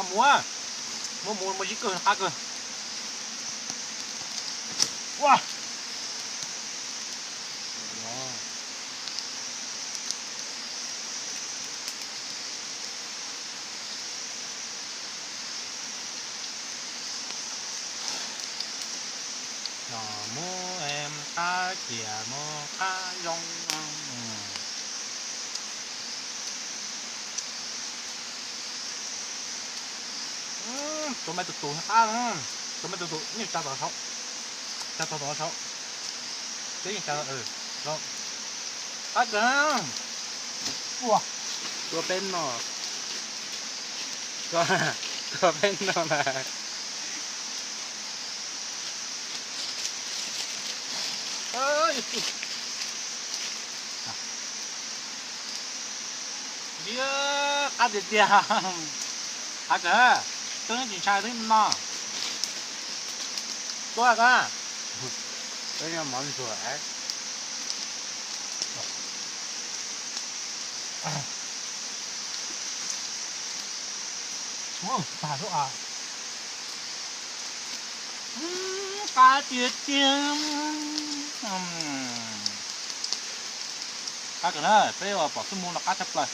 Mus, muab mus, muab zib kawg qab kawg. Ua, muab qab cia muab qab zoo. Tua me tus tus qab, tua me tus tus yeej tsa tom saud, tsa tom saud, peb yeej tsa, qab kawg. Ua, tua peb noj, tua peb noj na. Qab tiag tiag. Qab kawg, twb tsis ntshai twb no. Tua kawg. Peb nyob mov ntxuag. Qab tiag tiag. Qab kawg na, peb pom xub mus no qab tshaj plaws.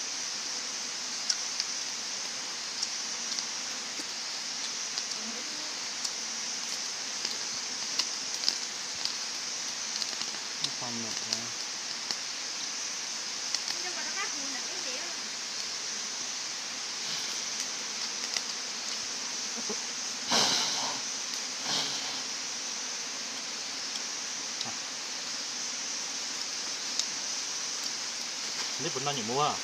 Neb puas noj nyuam muab?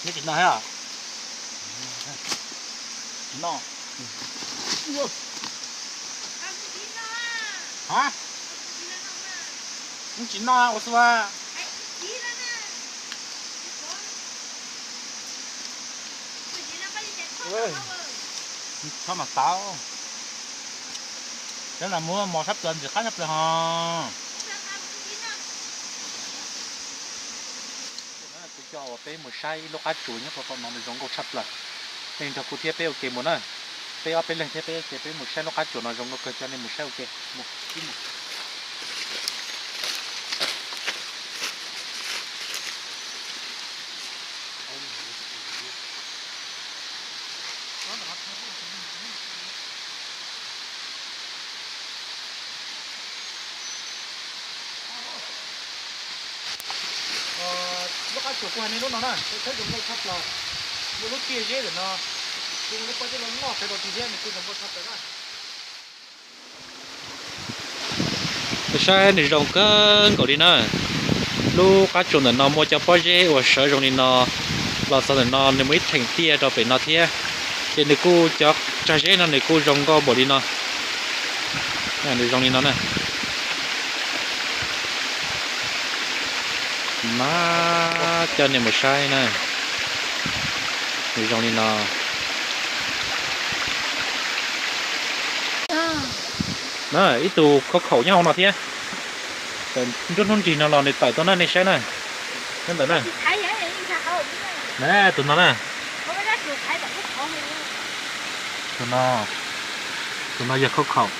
Neb tsis noj thiab? Tsis noj. Ha? Tsis noj ua xua. Txhob mas tau. Cov no muab mos sab plaws ntxim qab sab plaws ho. Tus coj uas peb mus saib ib lub qab tsuas nyob rau tom no nws zoo nkauj tshaj plaws. Nej nrog kuv thiab peb ua ke mus na. Peb ob peb leeg thiab peb ua ke, peb mus saib lub qab tsuas no zoo nkauj kawg, coj nej mus saib ua ke. Lub qab tsuas kuj hais nej lub no na, saib zoo nkauj tshaj plaws. Muaj lub tiaj zeb ntawm no, lub pob zeb loj loj sawv rau tim thiab nws kuj zoo nkauj tshaj plaws na. Saib nws zoo kawg nkaus li na. Lub qab tsuas ntawm no muaj cov pob zeb uas sawv zoo li no, los txog ntawm no nws muaj ib theem tiaj rau pem no thiab, ces nws kuj cov tsag zeb no nws kuj zoo nkauj npaum li no. Nws zoo li no na. Mas coj nej mus saib na. Nws zoo li no. Na, ib tug khaub khaum nyob hauv no thiab. Nruab hnub nrig no los nws tawm tuaj na, nej saib na. Nyob ntawm na. Na, tus no na. Tus no, tus no yog khaub khaum.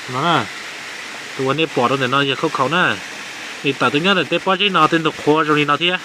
Tus no na, tus uas nej pom rau ntawm no yog khaub khaum na. Nws tawm tuaj nyob ntawm tej pob zeb no tej ntug qhuav zoo li no thiab.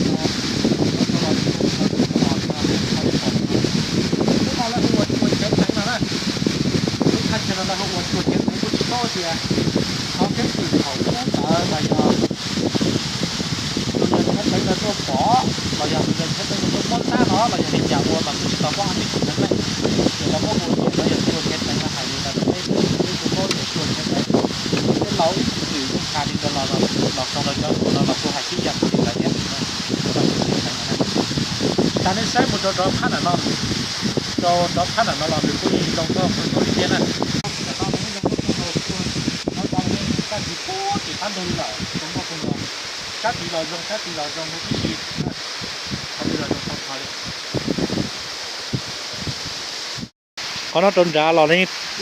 Lub no lawv hu ua tsuas ceev xeev no na. Lub thaj chaw no lawv hu ua tsuas ceev xeev kuj tsis paub tias qhov keeb kwm thaum ub ntawd los yog tus niag tshawb peev ntawd tuaj pom los yog tus Los yog li cas ua mas kuv tsis tau paub hais tias kuv ntawd ne, ces tau muab kuv ua nyiam no yog Tsuag Nyiaj Teev los hais li ntawd rau peb, peb tsis paub tias Tsuag Nyiaj Teev, peb laus ib txwm yeej hais li ntawd los, los xaus rau cov no los kuj hais tib yam li ntawd thiab. Tag nej saib mus rau nrov phab ntawm no, rau nrov phab ntawm no los nws kuj yeej zoo nkauj kawg nkaus li thiab na. Ntawm no nws yeej zoo nkauj kawg nkaus, Tsuag Nyiaj Teev tag kis puag tim qab ntug li lawm, zoo nkauj kawg nkaus. Sab tid los zoo, sab tid los zoo huv tib si. Qhov twg los zoo tag nrho li. Qhov no rau nrad los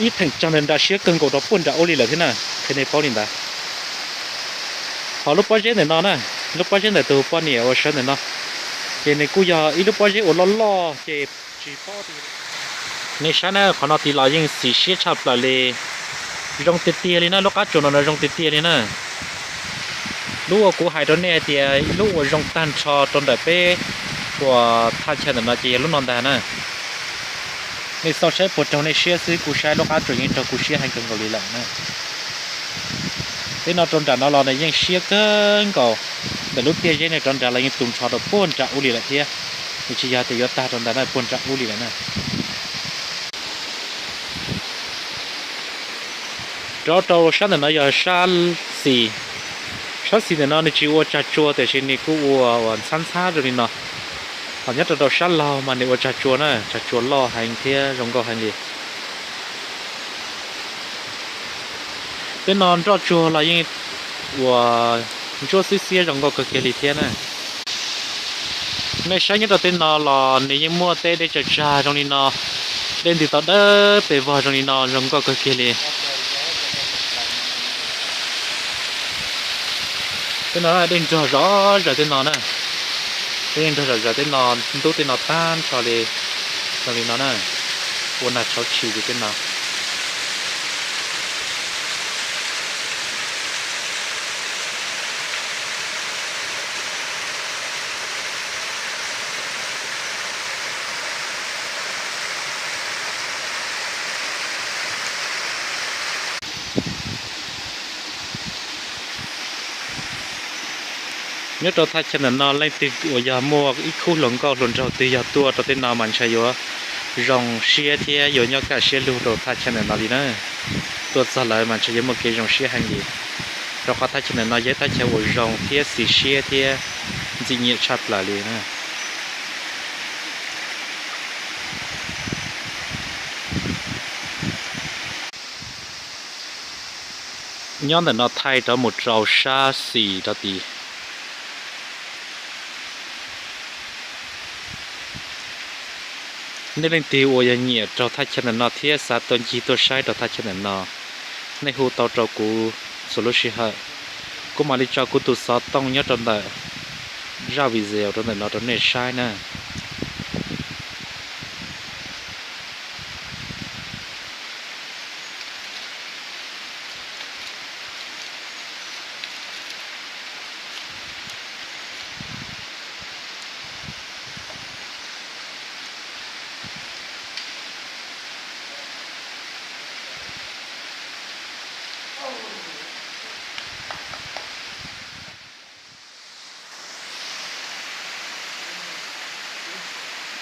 ib theem tsag nrad siab kawg nkaus rau puag nram ub li lawm thiab na, qhia nej paub li ntawd. Ho lub pob zeb ntawm no na, lub pob zeb ntawm tus poj niam uas sawv ntawm no, ces nws kuj yog ib lub pob zeb uas loj loj ces tsis paub tias, nej saib na, qhov no tid los yeej xis siab tshaj plaws li. Zoo tiag tiag li na, lub qab tsuas no no zoo tiag tiag li na. Lub uas kuv hais rau nej hais tias lub uas zoo tag nrho rau ntawm peb uas thaj chaw ntawm no ces yog lub no ntag na. Nej xauj saib puas raug nej siab xwb, kuv saib lub qab tsuas yeej raug kuv siab heev kawg nkaus li lawm na. Tej no rau nram no los nws yeej siab kawg nkaus, ntawm lub tiaj zeb no rov nrad los yeej tu nrho rau puag nram ub li lawm thiab. Nws tsis yog tias yuav tag rau ntawd na, puag nram ub li lawm na. Rov rau sab ntawm no yog sab xis. Sab xis ntawm no nws tsis ua tsag tsua tiam sis nws kuj ua uas ntxhab ntxhab zoo li no. Ho nyob rau rau sab laug mas nws ua tsag tsua na, tsag tsua loj heev thiab zoo nkauj heev li. Tej no nroj tsuag los yeej uas ntsuab xwb xiab zoo nkauj kawg kiag li thiab na. Nej saib nyob rau tej no los nws yeej muaj tej dej tsawg tsag zoo li no, dej ntws tau dawb pes vog zoo li no zoo nkauj kawg kiag li. Tej no dej nrog zom zaws tej no na, dej nrog zom zaws tej no, ntub tej no tag nrho li zoo li no na, ua nag tshauv tshis li tej no. Nyob rau thaj chaw ntawm no leej twg uas yog muaj ib khub hluas nkauj hluas nraug twg yog tuaj rau tej no mas ntshe yuav zoo siab thiab yuav nyob kaj siab lug rau thaj chaw ntawm no li na. Tuaj txog lawm mas ntshe yuav muaj kev zoo siab heev li, rau qhov thaj chaw ntawm no yog ib thaj chaw uas zoo thiab xis siab thiab ntxim nyiam tshaj plaws li na. Nyob ntawm no thaij rov mus rau sab xis rau tid. Nej leej twg uas yog nyiam rau thaj chaw ntawm no thiab xav tuaj ncig tuaj saib rau thaj chaw ntawm no, nej hu tau rau kuv txhua lub sij hawm. Kuv mam li tso kuv tus xov tooj nyob rau ntawm zaj video rau ntawm no rau nej saib na.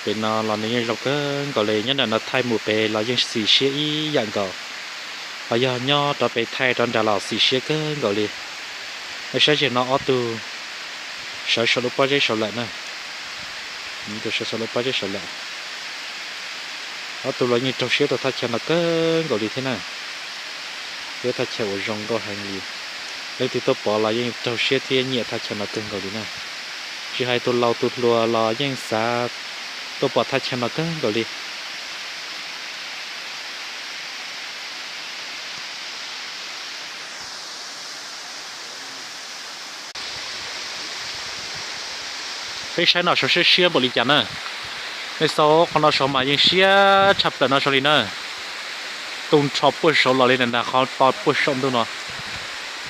Pem no los nws yeej zoo kawg nkaus li, nyob ntawm no thaij mus pem los yeej xis siab ib yam nkaus, ho yog nyob rov pem thaij rov nrad los xis siab kawg nkaus li. Saib zem no ob tug sawv saum lub pob zeb saud lawm na, tus sawv saum lub pob zeb saud lawm. Ob tug los yeej raug siab rau thaj chaw no kawg nkaus li thiab na. Yog thaj chaw uas zoo nkauj heev li, leej twg tuaj pom los yeej raug siab thiab nyiam thaj chaw no kawg nkaus li na. Tsis hais tus laus tus hluas los yeej xav tuaj pom thaj chaw no kawg nkaus li. Peb saib no saud siab siab npaum li cas na. Nej xauj qhov no saud mas yeej siab tshaj plaws no saud li na. Tu nrho puag saud los li ntag, qhov to puag saum ntuj no.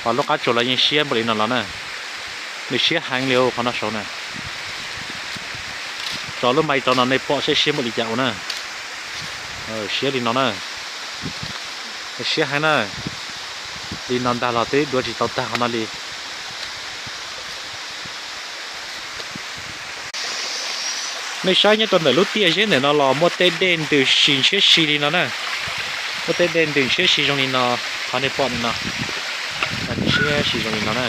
Ho lub qab tsuas los yeej siab npaum li no los na. Nws siab heev li qhov no saud na. Tso lub maiv rau no nej pom saib siab npaum li cas ua na. Siab li no na. Siab heev na. Li no ntag los twb duav tsis tau tag qhov no li. Nej saib nyob rau ntawm lub tiaj zeb ntawm no los muaj tej dej ntws si ntshiab si li no na. Muaj tej dej ntws ntshiab si zoo li no, qhov nej pom ntawm no, ntshiab si zoo li no na.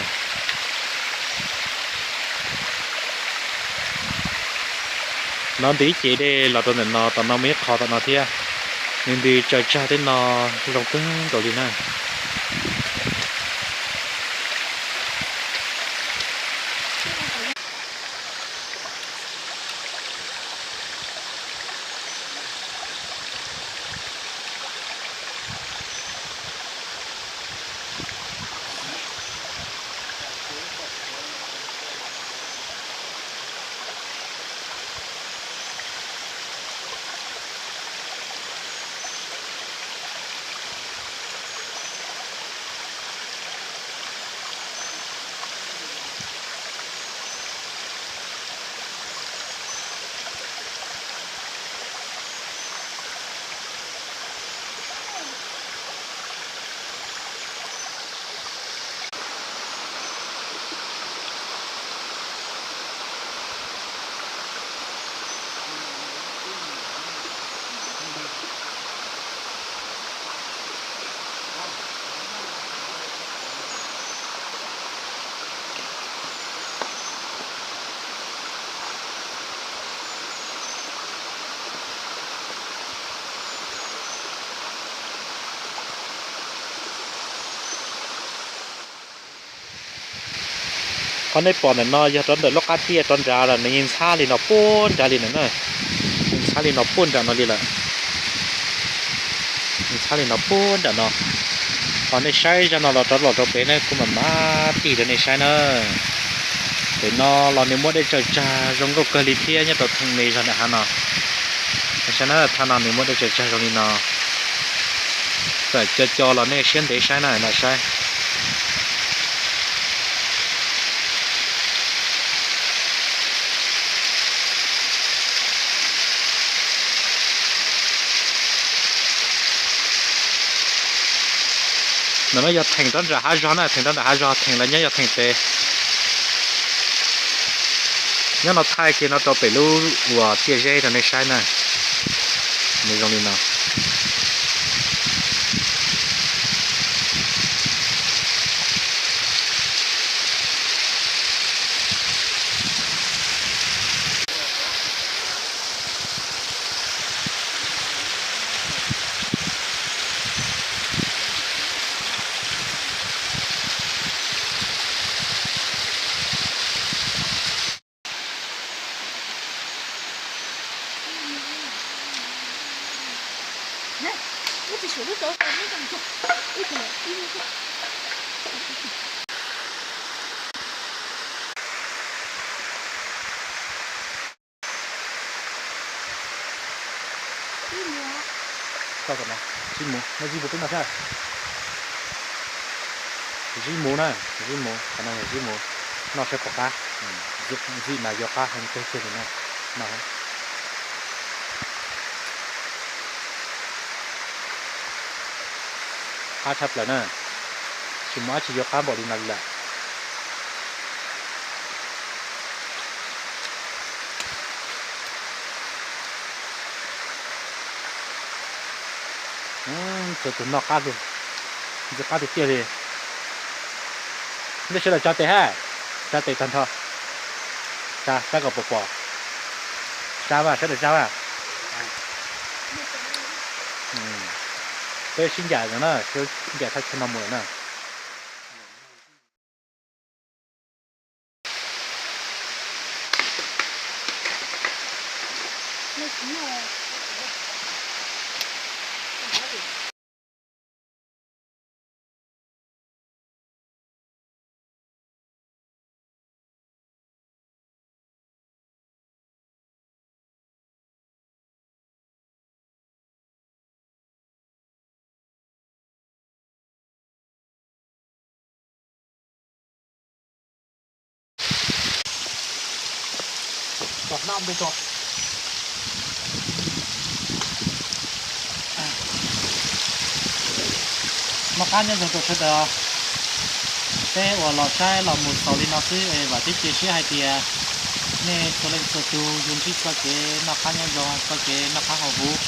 No ntws ib ce dej los rau ntawm no, tom no muaj ib qho tom no thiab. Nws ntws tsaws tsag thiab no, zoo kawg nkaus li na. Qhov nej pom ntawm no yog rov ntawm lub qab tiaj rov nrad lawm, nws yeej ntxhab li no puag nrad li na. Nws ntxhab li no puag nram no li lawm. Nws ntxhab li no puag nram no. Qhov nej saib zaj no los rov los rau pem na, kuv mam mam tig rau nej saib na. Pem no los nws muaj dej tsaws tsag zoo nkauj kawg li thiab nyob rau thaj me zog nram hav no. Nej saib na, thaj no nws muaj dej tsaws tsag zoo li no. Txawm co co los nej siab ntev saib na, nej saib. Ntawm no yog theem rov nram hav zog na, theem rov nram hav zog, theem los nyob yog theem pem. Nyob no thaij kiag no rau pem lub uas tiaj zeb rau nej saib na. Nws zoo li no. Koj tom no, zib mus, no zib mus peb noj saib. Zib mus na, zib mus, qhov no yog zib mus, noj saib puas qab. Zib mas yuav qab heev kawg kiag li na, no. Qab tshaj plaws na, tsis muaj dab tsi yuav qab npaum li no li lawm. Txawm tus no qab lug, ntxim qab tiag tiag li. Nej sawv daws tsa tes hab, tsa tes tag nrho. Tsa saib kom puas pom. Tsa mas, sawv daws tsa mas. Peb sib ncaim no na, sib ncaim thaj chaw no mus lawm na. Noj qab nyob zoo rau sawv daws, peb uas los saib los mus xaus li no xwb es vam thiab cia siab hais tias Nej txhua leej txhua tus yuav ntsib txoj kev noj qab nyob zoo, txoj kev noj qab haus huv,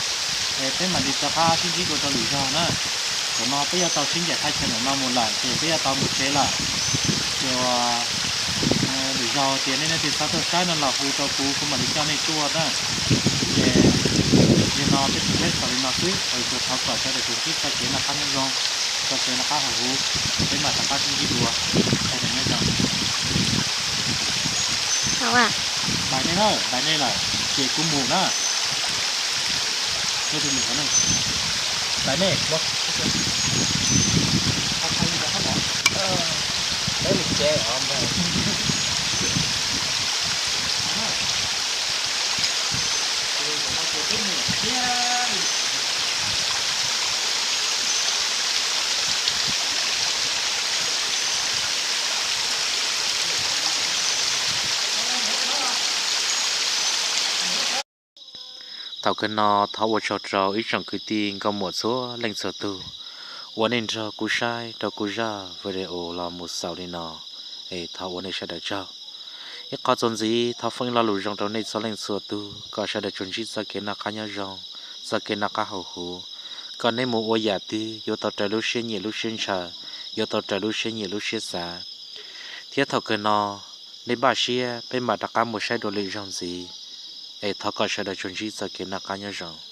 es peb mam li rov qab sib ntsib dua rau lwm zaug na. Thaum no peb yuav tau sib ncaim thaj chaw ntawm no mus lawm ces peb yuav tau mus tsev lawm. Ces lwm zaug tias nej leej twg xav tuaj saib no los hu rau kuv, kuv mam li coj nej tuaj na. Ces yog no peb tsis teb xaus li no xwb, es tsuas thov kom sawv daws tsuas ntsib txoj kev noj qab nyob zoo, txoj kev noj qab haus huv, peb mam rov qab sib ntsib dua. Sawv daws nyob zoo. Npais nej na, npais nej lawm ces kuv mus na. Npais nej. Peb mus tsev os. Thaum kawg no thov ua tsaug rau ib tsoom kwv tij nkauj muam txhua leej txhua tus uas nej nrog kuv saib rau kuv zaj video los mus xaus li no, es thov ua nej sawv daws tsaug. Ib qho txuas ntxiv thov foom lo lus zoo rau nej txhua leej txhua tus kom sawv daws tsuas ntsib txoj kev noj qab nyob zoo, txoj kev noj qab haus huv, kom nej mus ua yam twg yuav tau raws lub siab nyiam lub siab ntshaw, yuav tau raws lub siab nyiam lub siab xav. Thiab thaum kawg no nej npaj siab peb mam rov qab mus saib dua lwm zaug ntxiv, es thov kom sawv daws tsuas ntsib txoj kev noj qab nyob zoo.